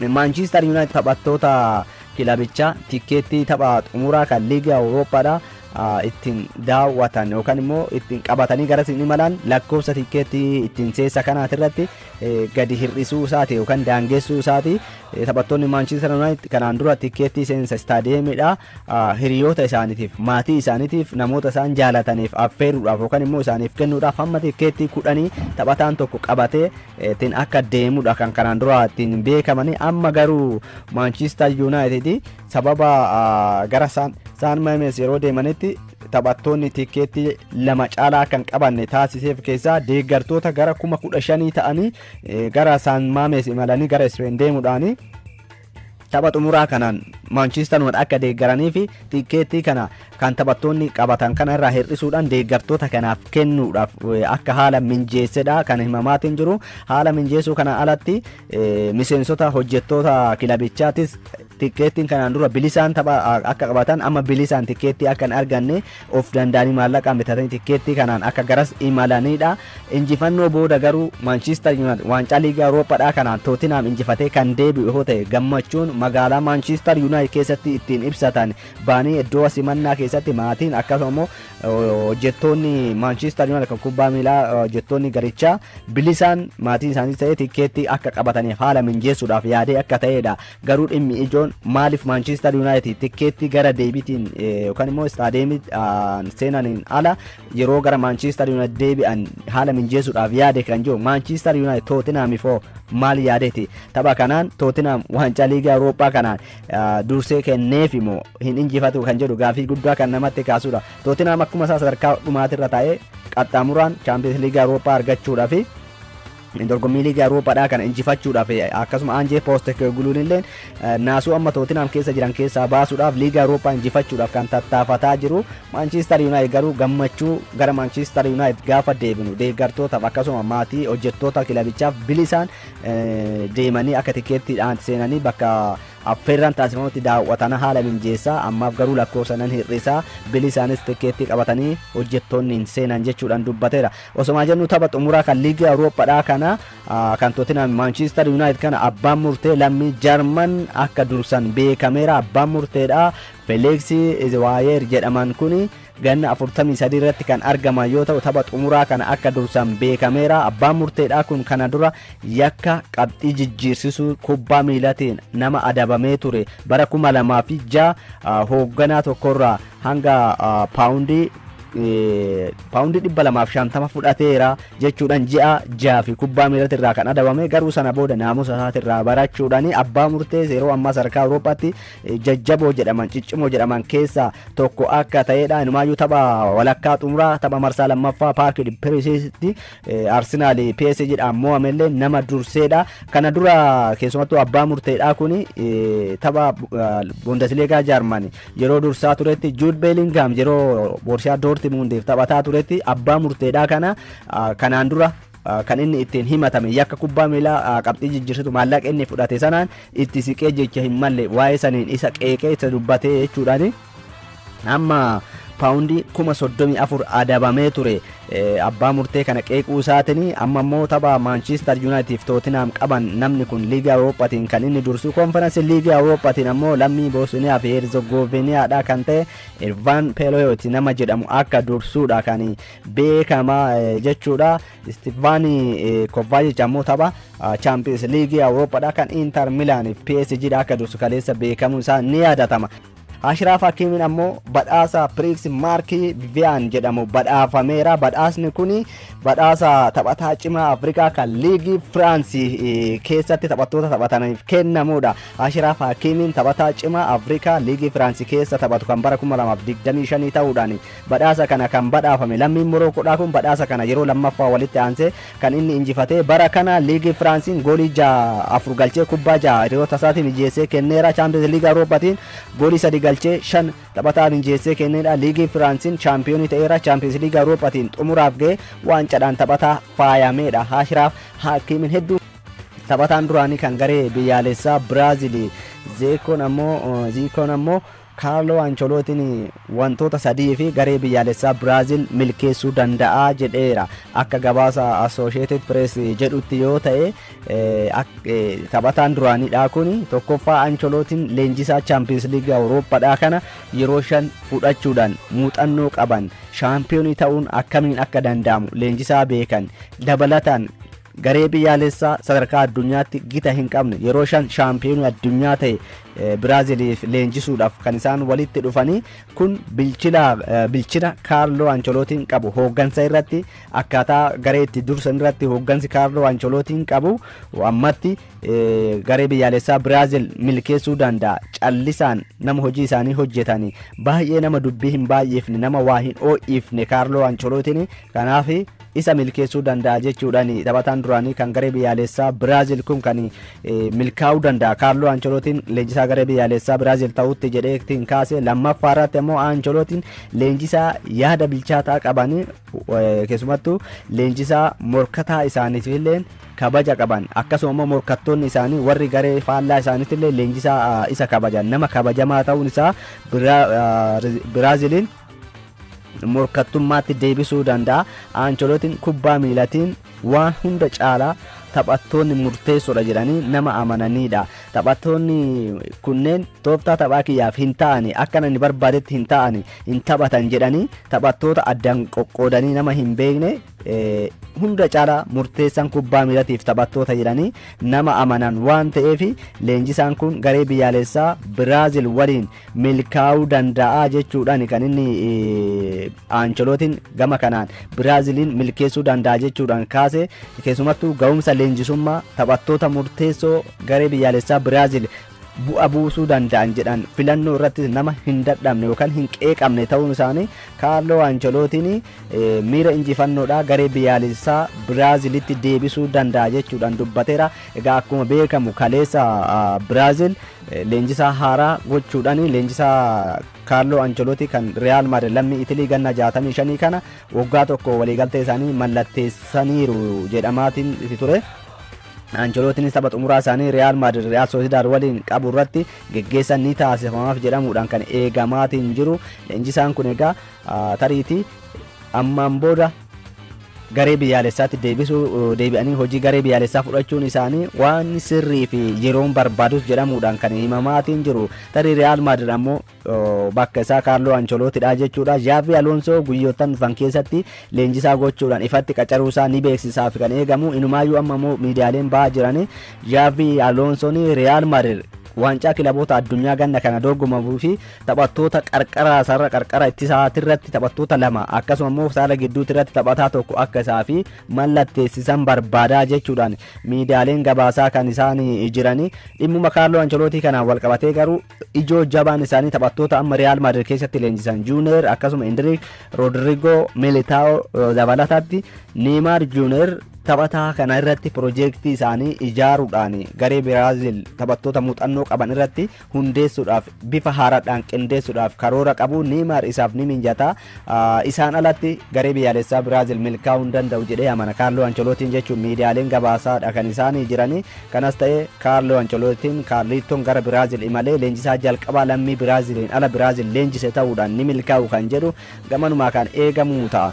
Manchester United taphattoota kilabichaa tikkeettii tapha xumuraa kan liigii Awurooppaadha ittiin daawwatan yookaan immoo ittiin qabatanii gara isin imalan lakkoofsa tikkeettii ittiin seessa kanaati irratti gadi hir'isuu isaati yookaan daangessuu isaati. Taphattoonni Manchester United kanaan dura tikkeettii seensa istaadiyeemidha hiriyoota isaaniitiif, maatii isaaniitiif, namoota isaan jaalataniif affeeruudhaaf yookaan immoo isaaniif kennuudhaaf hamma tikkeettii 10 taphataan tokko qabatee ittiin akka deemudha kan kanaan dura ittiin beekamanii. Amma garuu Manchester United sababa gara Saan Mames yeroo deemanitti taphattoonni tikkeettii 2 caalaa akka hin qabanne taasiseef keessaa deeggartoota gara 15,000 ta'anii gara Saan Mames imalanii gara Ispeen deemuudhaanii tapha xumuraa kanaan Manchester United akka deeggaranii fi tikkeettii kana kan taphattoonni qabatan kana irraa hir'isuudhaan deeggartoota kanaaf kennuudhaaf akka haala minjeessedha kan himamaatiin jiru. Haala minjeessuu kana alatti miseensota hojjettoota kilabichaatis tikkeettiin kanaan dura bilisaan tapha akka qabatan amma bilisaan tikkeettii akka hin arganne of danda'anii maallaqaan bitatanii tikkeettii kanaan akka garas imalanidha. Injifannoo booda garuu Manchester United waancaa liigii Awurooppaadhaa kanaan Tottenham injifatee kan deebi'u yoo ta'e, gammachuun magaalaa Manchester United keessatti ittiin ibsatan baanii iddoo simannaa keessatti maatiin akkasuma immoo hojjettoonni Manchester United kan kubbaa miilaa, hojjettoonni garichaa bilisaan maatiin isaanii ta'ee tikkeettii akka qabataniif haala minjeessuudhaaf yaadee akka ta'edha. Garuu dhimmi ijoon maaliif Manchester United tikkeettii gara deebiitiin yookaan immoo istaadiyeemii seenaniin ala yeroo gara Manchester United deebi'an haala minjeessuudhaaf yaade kan jiru, Manchester United Tottenhamiif hoo maal yaadeeti? Tapha kanaan Tottenham waancaa liigii Awurooppaa kanaan dursee kenneef immoo hin injifatu kan jedhu gaafii guddaa kan namatti kaasudha. Tottenham akkuma isaa sadarkaa dhumaatirra taa'ee qaxxaamuraan Champions League Awurooppaa argachuudhaaf dorgommii liigii Awurooppaadhaa kana injifachuudhaaf, akkasuma Aanjee Poostekogluun illee naasuu amma Tootinhaam keessa jiran keessaa baasuudhaaf liigii Awurooppaa injifachuudhaaf kan tattaafataa jiru. Manchester United garuu gammachuu gara Manchester United gaafa deebinu deeggartootaaf akkasuma maatii hojjettoota kilabichaaf bilisaan deemanii akka tikeettiidhaan seenanii bakka affeerraan taasifamutti daawwatana haala minjeessaa, ammaaf garuu lakkoofsa nan hir'isaa, bilisaanis tikkeettii qabatanii hojjettoonni hin seenan jechuudhaan dubbateera. Osomaa jennu tapha xumuraa kan liigii Awurooppaadhaa kana kan Tottenham Manchester United kana abbaan murtee lammii Jarman akka dursan beekameera. Abbaan murteedha Felix Zwaayer jedhaman kuni ganna 43 irratti kan argaman yoo ta'u, tapha xumuraa kana akka dursan beekameera. Abbaan murteedhaa kun kana dura yakka qabxii jijjiirsisuu kubbaa miilatiin nama adabamee ture. Bara 2006 hoogganaa tokkorraa hanga paawundii 250 fudhateera jechuudhaan ji'a 6 fi kubbaa miilatti irraa kan adabame, garuu sana booda naamusa isaatirraa barachuudhaan abbaa murtee yeroo ammaa sadarkaa Awurooppaatti jajjaboo jedhaman, ciccimoo jedhaman keessaa tokko akka ta'edha. Inumaayyuu tapha walakkaa xumuraa tapha marsaa lammaffaa Paarki Piriisitti Arsenaal PSG dhaan mo'amellee nama durseedha. Kana dura keessumattuu abbaa murteedha kun tapha Bundesliga Jaarman yeroo dursaa turetti, Jude Bellingham yeroo Borussia Dortmundiif taphataa turetti, abbaa murteedha kana kanaan dura kan inni ittiin himatame yakka kubbaa miilaa qabxii jijjiirsitu maallaqa inni fudhate sanaan itti siqee jecha hin malle waa'ee saniin isa qeeqee isa dubbatee jechuudhaani amma paawundii 34,000 adabamee ture abbaa murtee kana qeequu isaatiin. Amma immoo tapha Manchester United Tottenham qaban namni kun liigii Awurooppaatiin kan inni dursu. Konferensii liigii Awurooppaatiin ammoo lammii Boosniyaa fi Herzegoviniyaadha kan ta'e Irvaan Peloyot nama jedhamu akka dursuudha kan beekamaa jechuudha. Istifaan Kovacic ammoo tapha Champions League Awurooppaadha kan Inter Milan fi PSG dha akka dursu kaleessa beekamuun isaa ni yaadatama. Ashraaf Hakiimiin ammoo badhaasa Prix Maarkii Viviyaan jedhamu badhaafameera. Badhaasni kun badhaasa taphataa cimaa Afrikaa kan liigii Firaansii keessatti taphattoota taphataniif kennamudha. Ashraaf Hakiimiin taphataa cimaa Afrikaa liigii Firaansii keessa taphatu kan bara 2025 ta'uudhaan badhaasa kana kan badhaafame. Lammiin Morookoodhaa kun badhaasa kana yeroo lammaffaa walitti aansee kan inni injifatee. Bara kana liigii Firaansiin goolii 6 4 galchee kubbaa 6 hiriyoota isaatiin mijeessee kenneera. Chaampiyoons Liigii Awurooppaatiin goolii 3 galchee 5 taphataa mijeessee kenneedha. Liigii Firaansiin chaampiyoonii ta'eera. Chaampiyoons Liigii Awurooppaatiin xumuraaf ga'e, waancadhaan taphataa faayameedha. Ashraaf Hakiimiin hedduu. Taphataan duraanii kan garee biyyaalessaa Biraazil Zeekoon ammoo Kaarloo Ancholootiin wantoota sadii fi garee biyyaalessaa Biraazil milkeessuu danda'a jedheera. Akka gabaasa Associated Press jedhutti yoo ta'e, taphataan duraaniidha kun. Tokkoffaa, Ancholootiin leenjisaa Champions League Awurooppaadha kana yeroo 5 fudhachuudhaan muuxannoo qaban, shaampiyoonii ta'uun akkamiin akka danda'amu leenjisaa beekan, dabalataan garee biyyaalessaa sadarkaa addunyaatti gita hin qabne yeroo 5 shaampiyoonii addunyaa ta'e Biraaziliif leenjisuudhaaf kan isaan walitti dhufanii kun bilchina Kaarloo Ancholootiin qabu, hooggansa irratti, akkaataa garee itti dursan irratti hooggansi Kaarloo Ancholootiin qabu ammatti garee biyyaalessaa Biraazil milkeessuu danda'a. Callisaan nama hojii isaanii hojjetanii, baay'ee nama dubbii hin baay'ifne, nama waa hin oo'ifne Kaarloo Ancholootiin, kanaaf isa milkeessuu danda'a jechuudhaan taphataan duraanii kan garee biyyaalessaa Biraazil kun kan milkaa'uu danda'a Kaarloo Ancholootiin leenjisaa garee biyyaalessaa Biraazil ta'utti jedheetiin kaase. Lammaffaa irratti ammoo Ancholootiin leenjisaa yaada bilchaataa qabanii, keessumattuu leenjisaa morkataa isaaniif illee kabaja qaban, akkasuma immoo morkattoonni isaanii warri garee faallaa isaaniitti illee leenjisaa isa kabajan, nama kabajamaa ta'uun isaa Biraaziliin morkattummaatti deebisuu danda'a. Aancholootiin kubbaa miilatiin waan hunda caalaa taphattoonni murteessoodha jedhanii nama amananiidha. Taphattoonni kunneen tooftaa taphaa kiyyaaf hin ta'ani, akka ani barbaadetti hin ta'ani, hin taphatan jedhanii taphattoota addaan qoqqoodanii nama hin beekne, hunda caalaa murteessan kubbaa miilatiif taphattoota jedhanii nama amanan waan ta'eef leenjisaan kun garee biyyaalessaa Biraazil waliin milkaa'uu danda'a jechuudhaan kan inni Aancholootiin gama kanaan Biraaziliin milkeessuu danda'a jechuudhaan kaase. Keessumattuu ga'umsa leenjisummaa taphattoota murteessoo garee biyyaalessaa Biraazil bu'a buusuu danda'an jedhan filannoo irratti nama hin dadhabne yookaan hin qeeqamne ta'uun isaanii Kaarloo Aancholootiin miira injifannoodhaa garee biyyaalessaa Biraazilitti deebisuu danda'a jechuudhaan dubbateera. Egaa akkuma beekamu kaleessa Biraazil leenjisaa haaraa gochuudhaan leenjisaa Kaarloo Ancelotti kan Real Madrid lammii Itilii ganna 65 kana waggaa tokko waliigaltee isaanii mallatteessaniiru jedhamaatiin ture. Ancelottiinis tapha xumuraa isaanii Real Madrid Real Sociedad waliin qabu irratti geggeessan ni taasifamaaf jedhamuudhaan kan eegamaatiin jiru. Leenjisaan kun egaa tariitii ammaan booda garee biyyaalessaatti deebisuu, deebi'anii hojii garee biyyaalessaa fudhachuun isaanii waan sirrii fi yeroon barbaadus jedhamuudhaan kan himamaatiin jiru. Tarii Real Madrid ammoo bakka isaa Kaarloo Ancelottidha jechuudha. Xavi Alonso guyyoottan dhufan keessatti leenjisaa gochuudhaan ifatti qacaruu isaa ni beeksisaaf kan eegamu. Inumaayyuu amma immoo miidiyaaleen ba'aa jiran Xavi Alonsoon Real Madrid waancaa kilaboota addunyaa ganna kana dorgomamuu fi taphattoota qarqara sarara qarqara ittisaatirratti taphattoota lama, akkasuma immoo saala gidduutti irratti taphataa tokko akka isaa fi mallatteessisan barbaadaa jechuudhaan miidiyaaleen gabaasaa kan isaan jiranii. Dhimmuma Kaarloo Ancelootii kanaan wal qabatee garuu ijoo jabaan isaanii taphattoota amma Real Madrid keessatti leenjisan Junior, akkasuma Endrick, Rodrigo, Militao dabalataatti Neymar Junior taphataa kana irratti piroojeektii isaanii ijaaruudhaan garee Biraazil taphattoota muuxannoo qaban irratti hundeessuudhaaf, bifa haaraadhaan qindeessuudhaaf karoora qabu. Neymar isaaf ni minjata. Isaan alatti garee biyyaalessaa Biraazil milkaa'uu hin danda'u jedhee amana Kaarloo Ancelootiin jechuun miidiyaaleen gabaasaadha kan isaanii jiranii. Kanas ta'e Kaarloo Ancelootiin, Kaarliittoon gara Biraazil imalee leenjisaa jalqabaa lammii Biraaziliin ala Biraazil leenjise ta'uudhaan ni milkaa'u kan jedhu gamanumaa kan eegamu ta'a.